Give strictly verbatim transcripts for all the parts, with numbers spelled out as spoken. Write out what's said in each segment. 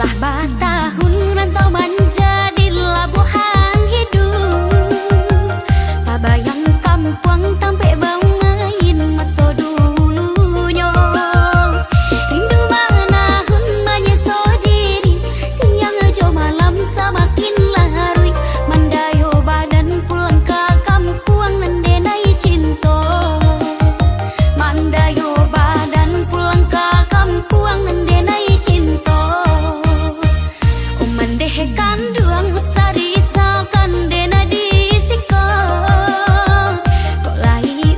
Lah batahun rantau manjadi labuahan hiduik. Tabayang kampuang tampek bamain maso dulunyo. Rindu manahun manyeso diri, siang jo malam samakin laruik. Mandayo badan pulang ka kampuang nan denai cinto. Mandayo badan pulang ka kampuang nan denai cinto. Mandeh kanduang usari sakan dena di siko. Kok lai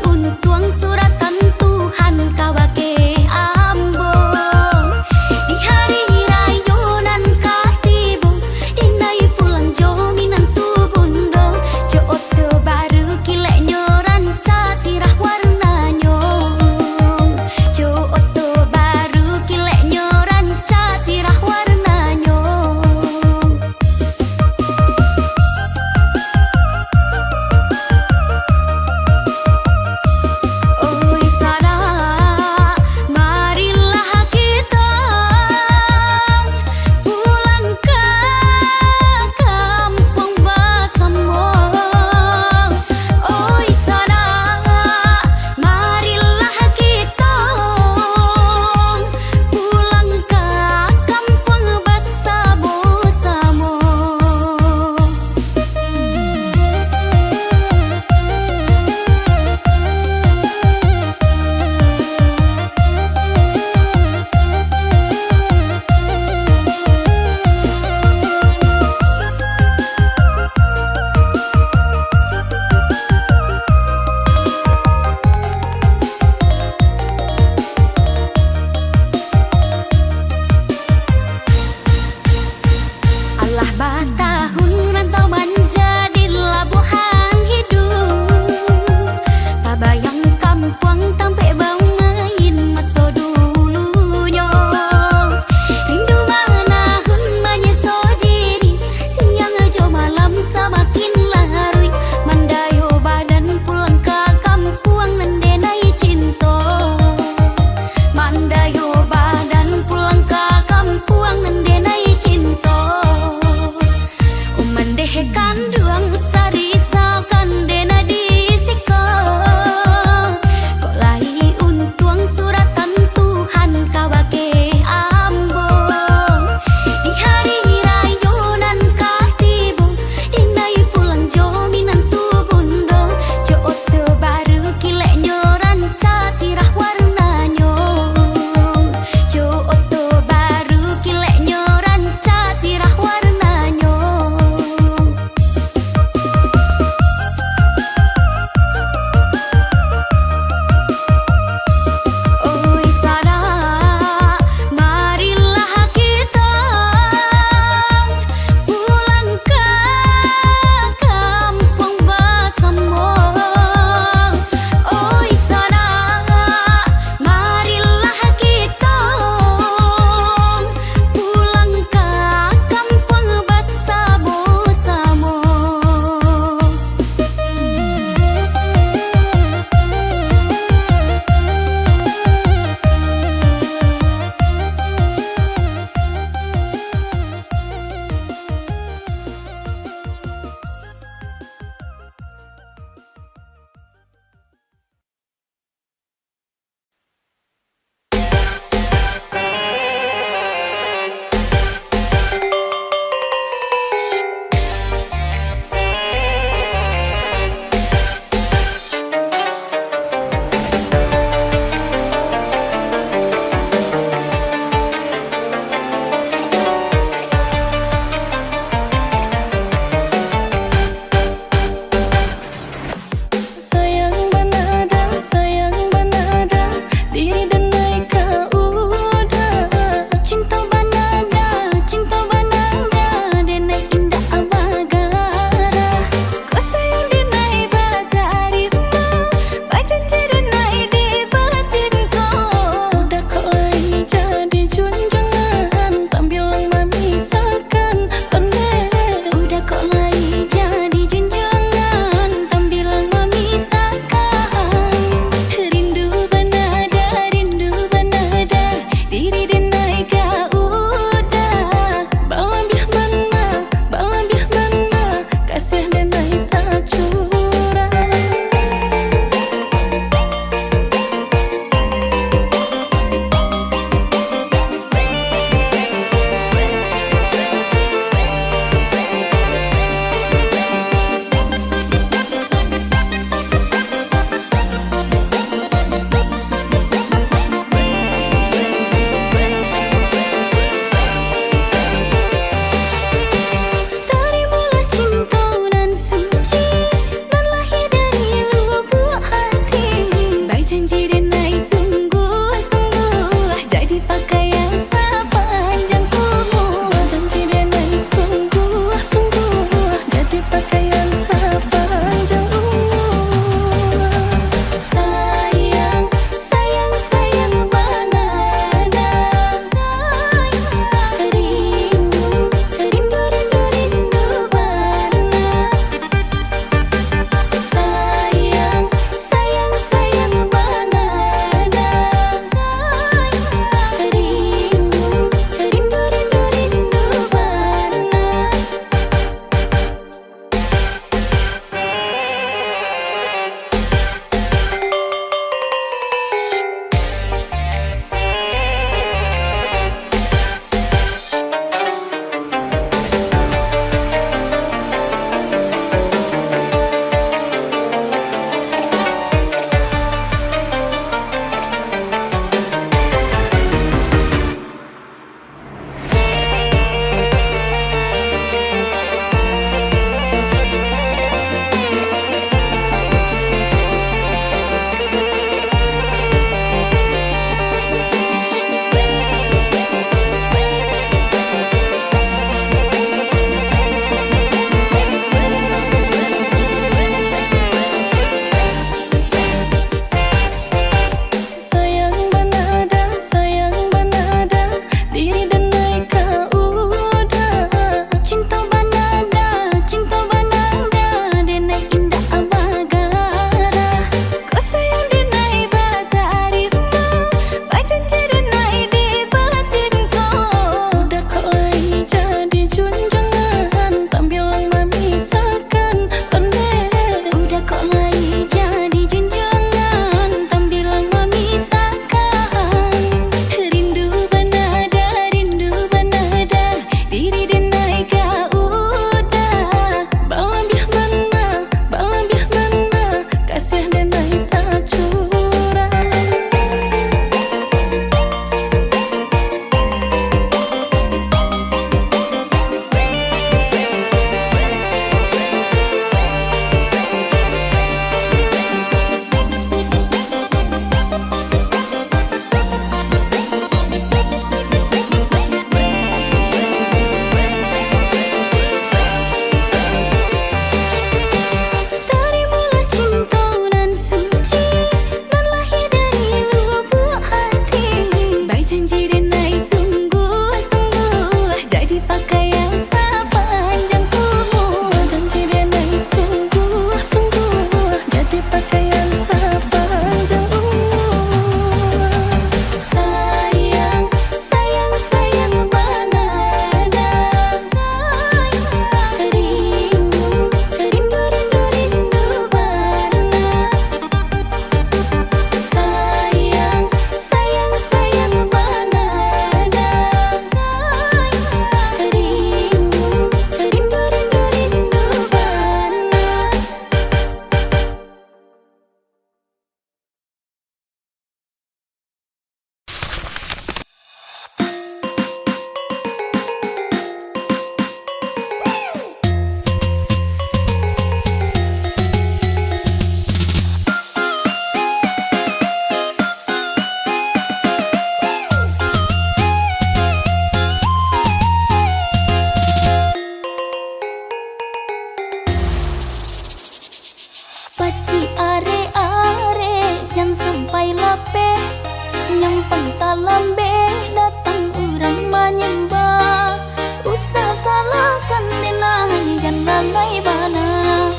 Alai bana,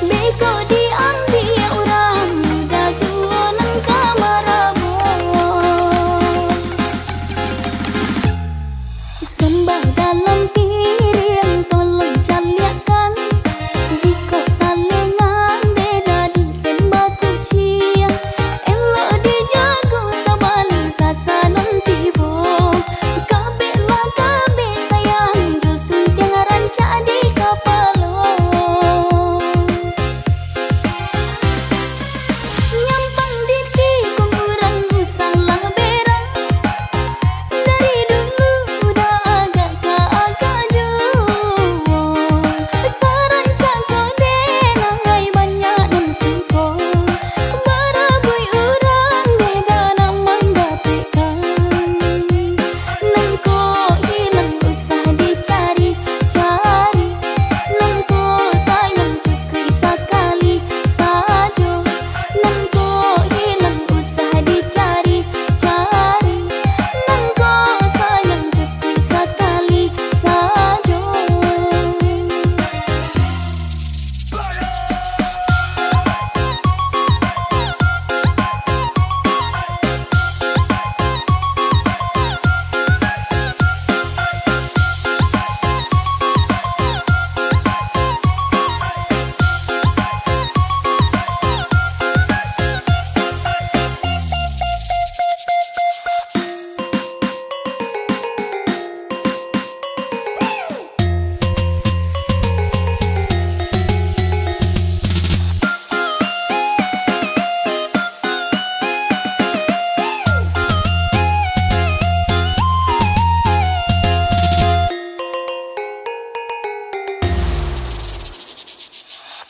beko diambiak urang mudo juo nan ka marabo. Sambah dalam piriang tolong caliakkan, jikok talinga beda di sambah kuciang. Elok dijago sabana sasanan tibo. Kabek lah kabek sayang, jo suntiang rancak di kapalo. Nyampang ditikung urang usahlah berang. Dari dulu udah agak ka agak juo. Sarancak ko denai banyak nan suko. Barabuik urang beda nak mandapekkan. Nan ko hilang usah dicari-cari. Nan ko sayang cukuik sakali sajo. Nan ko hilang usah dicari-cari. Nan ko sayang cukuik sakali sajo.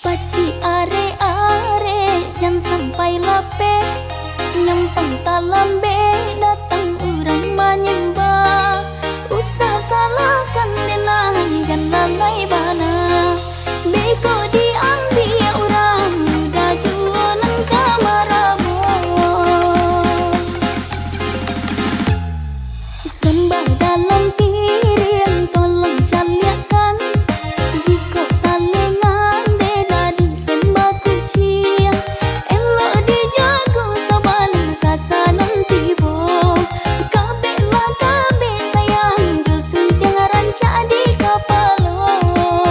Pacik arek-arek, jan sampai lapeh. Nyampang talambek, datang urang manyumbah. Usah salahkan denai, jan lalai bana. Beko diambiak urang mudo juo nan ka marabo. Sambah dalam piriang tolong caliakkan. Jikok talinga beda di sambah kuciang. Elok dijago sabana sasanan tibo. Kabek lah kabek sayang, jo suntiang rancak di kapalo.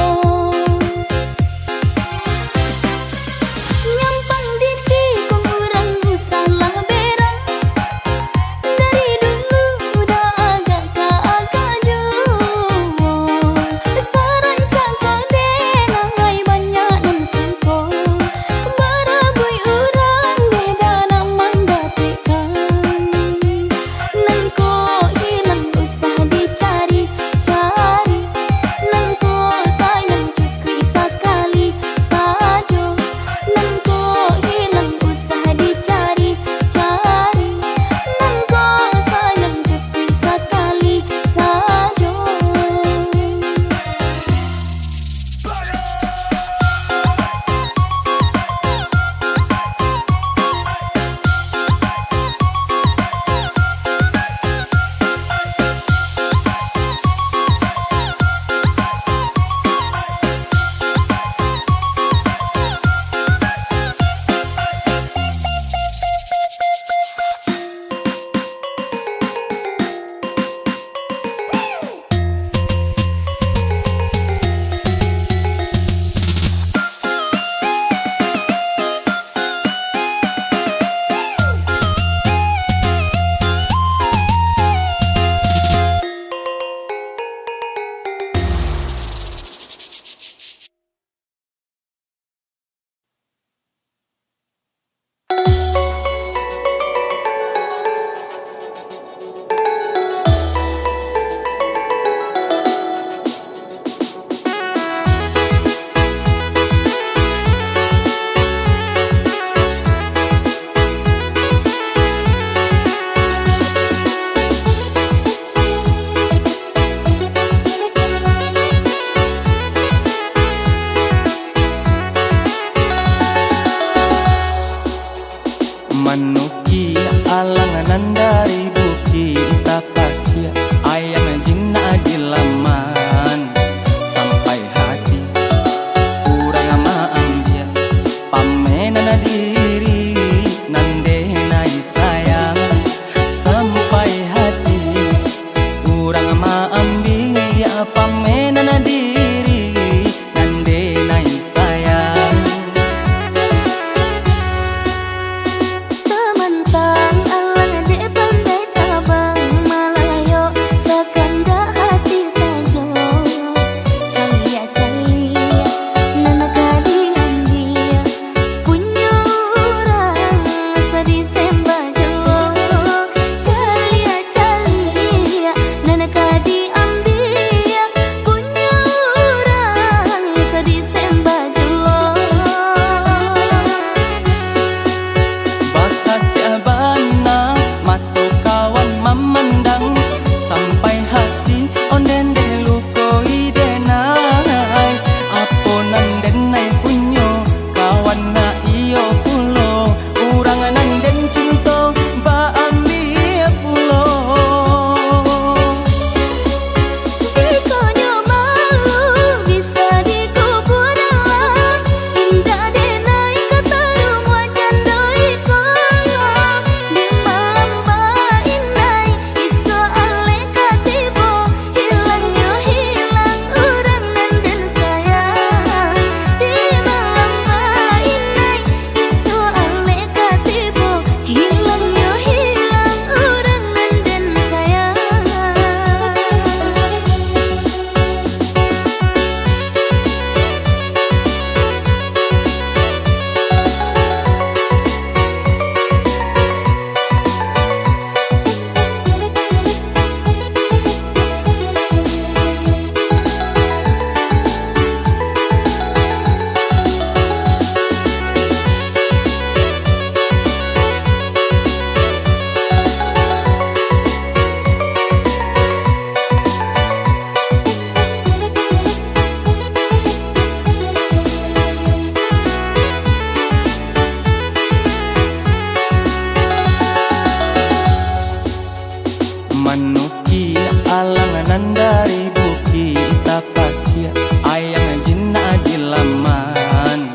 Tapakiak ayam jinak di laman,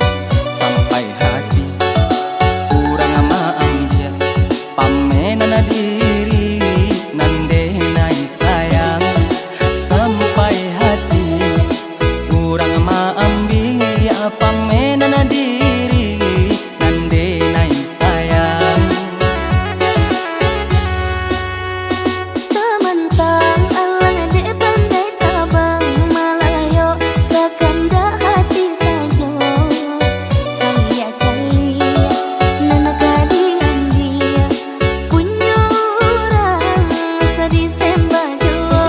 sampai hati urang maambiak pamenan diri nan denai sayang, sampai hati urang maambiak pamenan diri nan denai sayang. Samantang alang dek pandai tabang, malayok sakandak hati sajo. Caliak-caliak nan ka diambiak, punyo urang sadih sembah juo.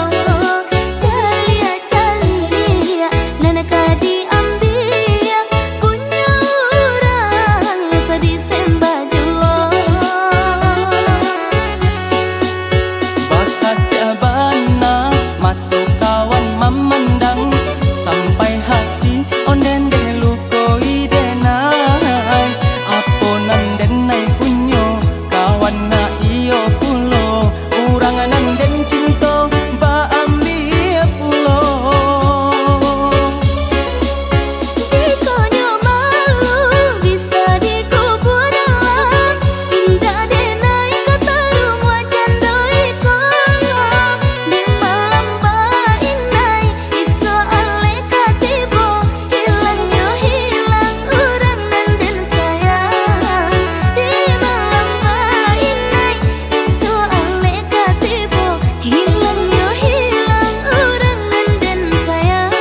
Caliak-caliak nan ka diambiak, punyo urang sadih sembah juo. Bakasiah bana mato kawan mamandang, sampai hati onden deh lukoi denai. Apo nan denai punyo, kawan nak iyo pulo, urang nan den cinto baambiak pulo. Jikok nyo malu bisa dikubua dalam, indak denai ka tarumuah cando iko. Di malam bainai, isuak alek ka tibo, hilangnyo hilang urang nan den sayang. Di malam bainai, isuak alek ka tibo, hilangnyo hilang urang nan den sayang.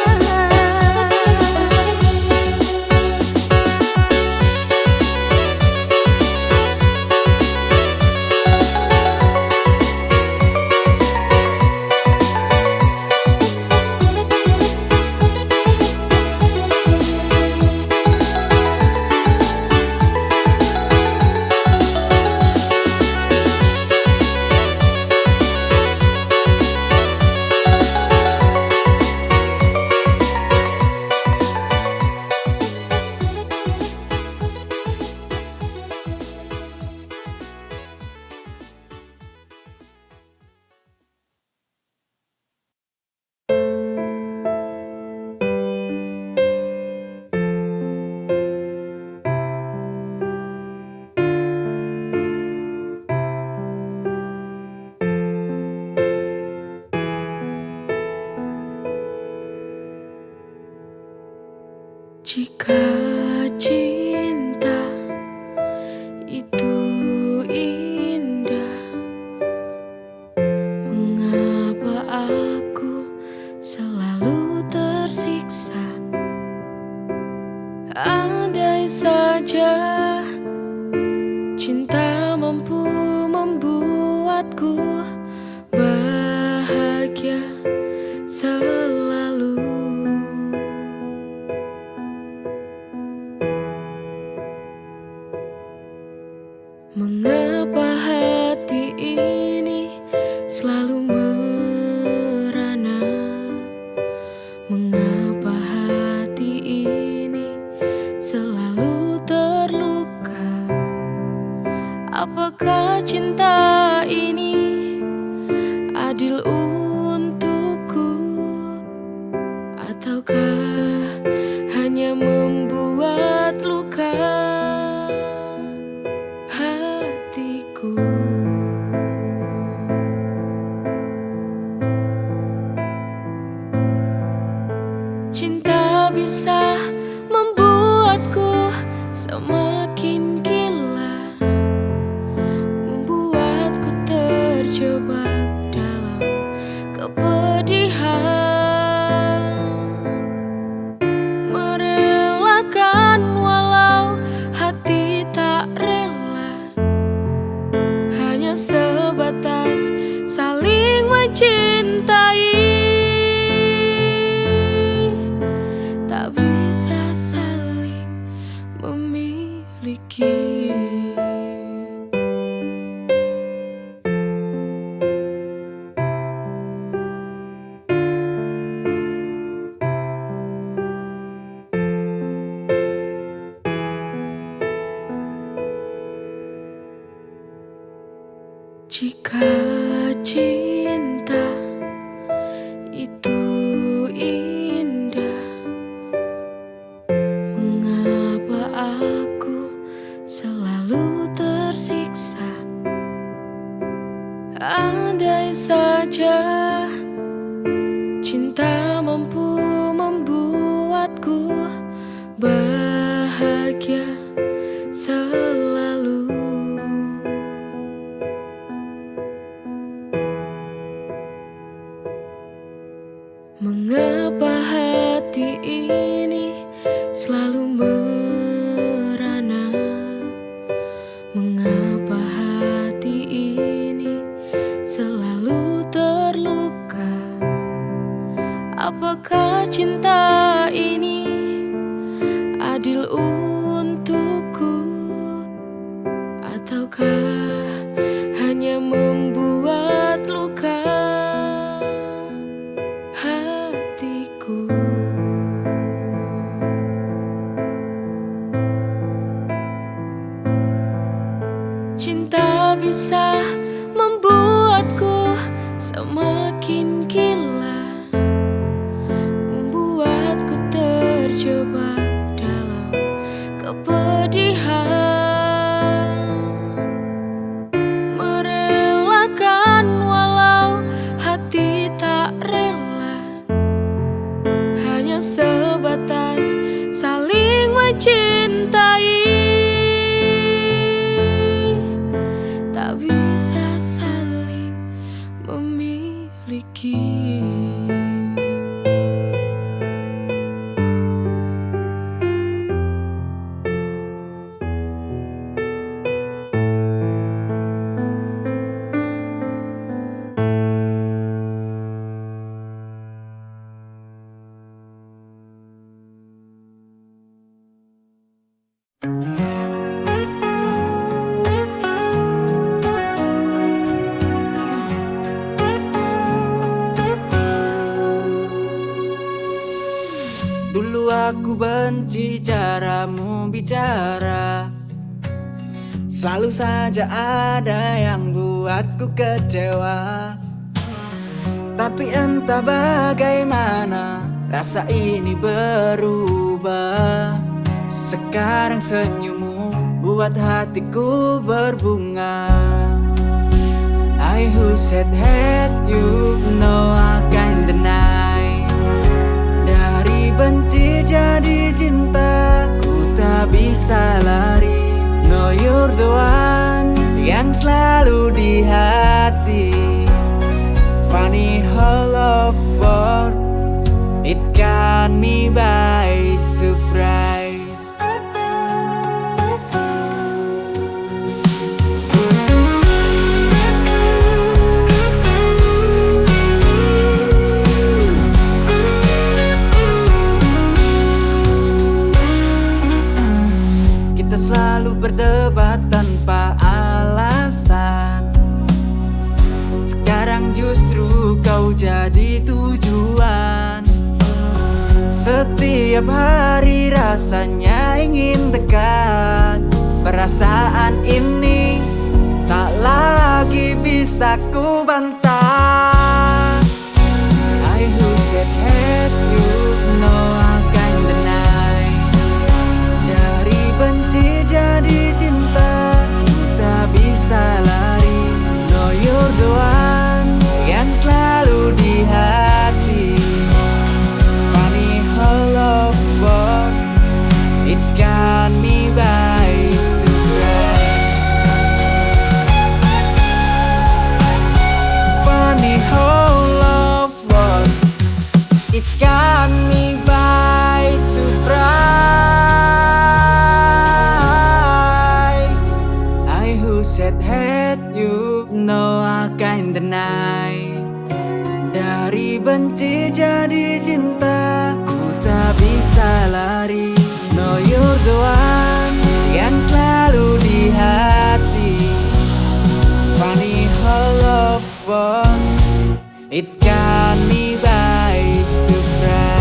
Jika cinta itu indah, mengapa aku selalu tersiksa? Andai saja cinta mampu membuatku bahagia selalu. Mengapa hati ini selalu merana? Mengapa hati ini selalu terluka? Apakah cinta ini adil untukku? Ataukah hanya membuat luka hatiku? Cinta bisa membuatku semakin gila, membuatku terjebak dalam kepedihan, merelakan walau hati tak rela, hanya sebatas saling mencintai. Tak Mengapa hati ini selalu merana? Mengapa hati ini selalu terluka? Apakah cinta ini adil untukku? Ataukah hanya membuat luka hatiku? Cinta bisa membuatku semakin gila, membuatku terjebak dalam kepedihan, merelakan walau hati tak rela, hanya sebatas saling mencintai, tak bisa saling memiliki. Dulu aku benci caramu bicara, selalu saja ada yang buatku kecewa. Tapi entah bagaimana, rasa ini berubah. Sekarang senyummu buat hatiku berbunga. I who said hate you, no, I can't deny. Dari benci jadi cinta, ku tak bisa lari. No, you're the one yang selalu di hati. Funny how love work, it caught me by surprise. Kita selalu berdebat tanpa alasan. Sekarang justru kau jadi tujuan. Setiap hari rasanya ingin dekat. Perasaan ini tak lagi bisa ku bantah. I who said hate you, no, I can't deny. Dari benci jadi cinta, ku tak bisa lari. No, you're the one yang selalu di hati. Funny how love work, it caught me by surprise. Funny how love work, it caught me by surprise. I who said hate you, no, I can't deny. Dari benci jadi cinta, ku tak bisa lari. No, you're the one yang selalu di hati. Funny how love work, it caught me by surprise.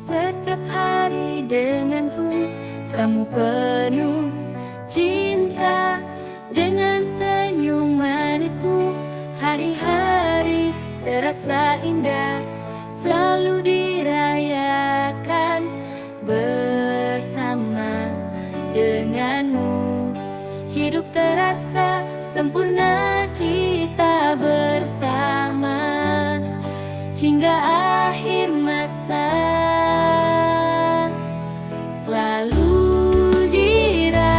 Setiap hari denganku, kamu penuh cinta. Dengan senyum manismu, hari-hari terasa indah, selalu dirayakan bersama denganmu. Hidup terasa sempurna kita bersama hingga akhir masa. Selalu dirayakan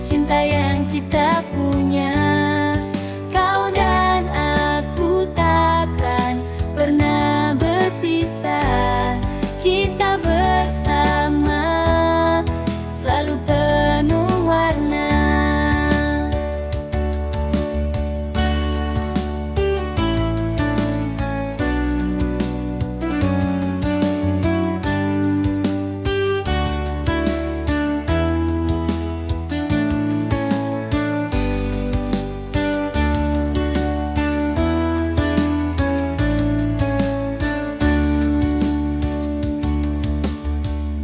cinta yang kita punya. Kau dan aku takkan pernah berpisah. Kita bersama selalu penuh warna.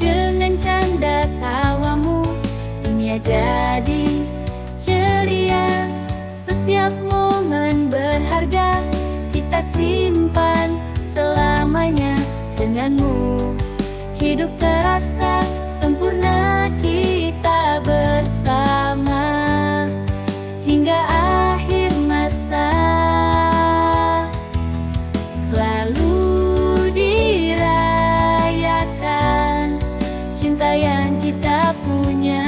Dengan canda tawamu, dunia jadi ceria. Setiap momen berharga kita simpan selamanya denganmu. Hidup terasa sempurna kita bersama hingga akhir masa. Selalu dirayakan cinta yang kita punya.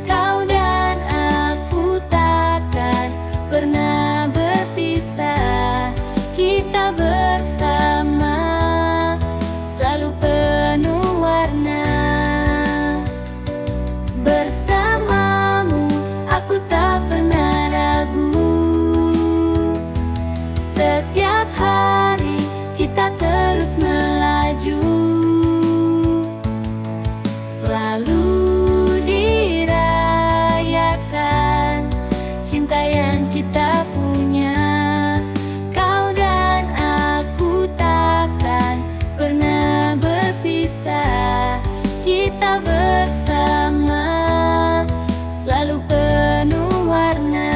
Kau dan aku takkan pernah berpisah. Kita bersama selalu penuh warna. Bersamamu aku tak pernah ragu. Setiap hari kita terus melaju. Selalu dirayakan cinta yang kita punya. Kau dan aku takkan pernah berpisah. Kita bersama selalu penuh warna.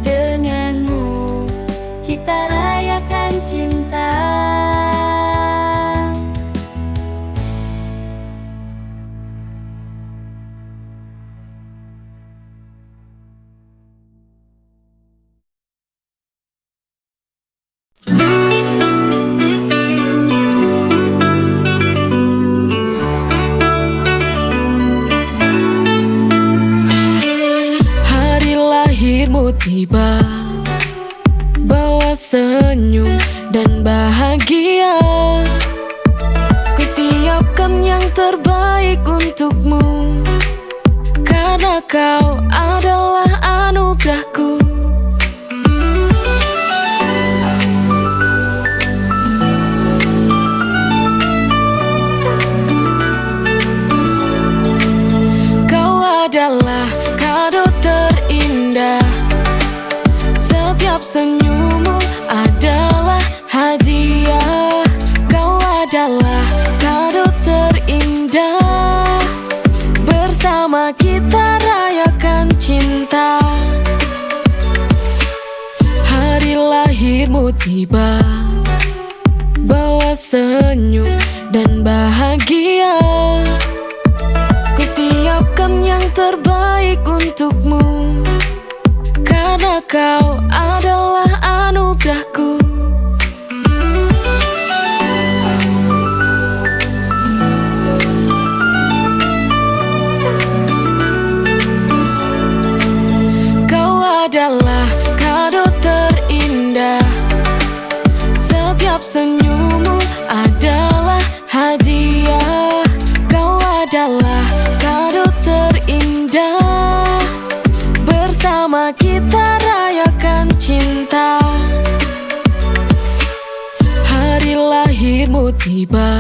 Denganmu kita rayakan cinta. Hari lahirmu tiba, bawa senyum dan bahagia. Ku siapkan yang terbaik untukmu, karena kau adalah anugerahku. Kau adalah kado terindah. Setiap senyummu adalah hadiah. Kau adalah kado terindah. Bersama kita rayakan cinta. Hari lahirmu tiba, bawa senyum dan bahagia. Ku siapkan yang terbaik untukmu, karena kau adalah anugerahku. Kau adalah kado terindah. Setiap senyummu adalah hadiah. Kau adalah kado terindah. Bersama kita rayakan cinta. Hari lahirmu tiba,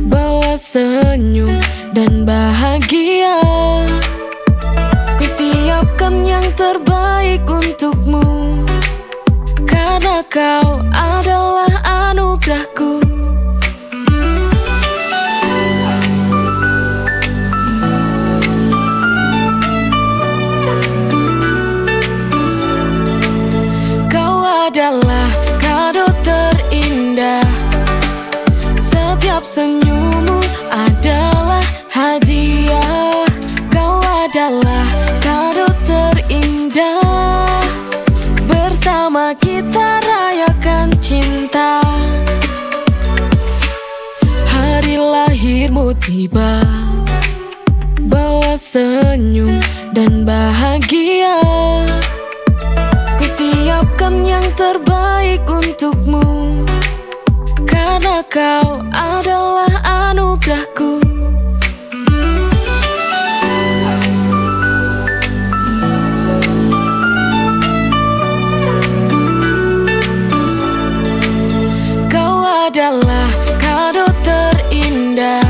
bawa senyum dan bahagia. Ku siapkan yang terbaik untukmu, karena kau adalah anugerahku. cinta. Hari lahirmu tiba, bawa senyum dan bahagia. Ku siapkan yang terbaik untukmu, karena kau adalah anugerahku. Kau adalah kado terindah.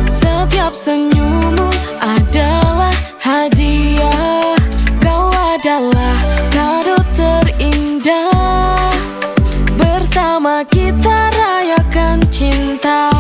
Setiap senyummu adalah hadiah. Kau adalah kado terindah. Bersama kita rayakan cinta.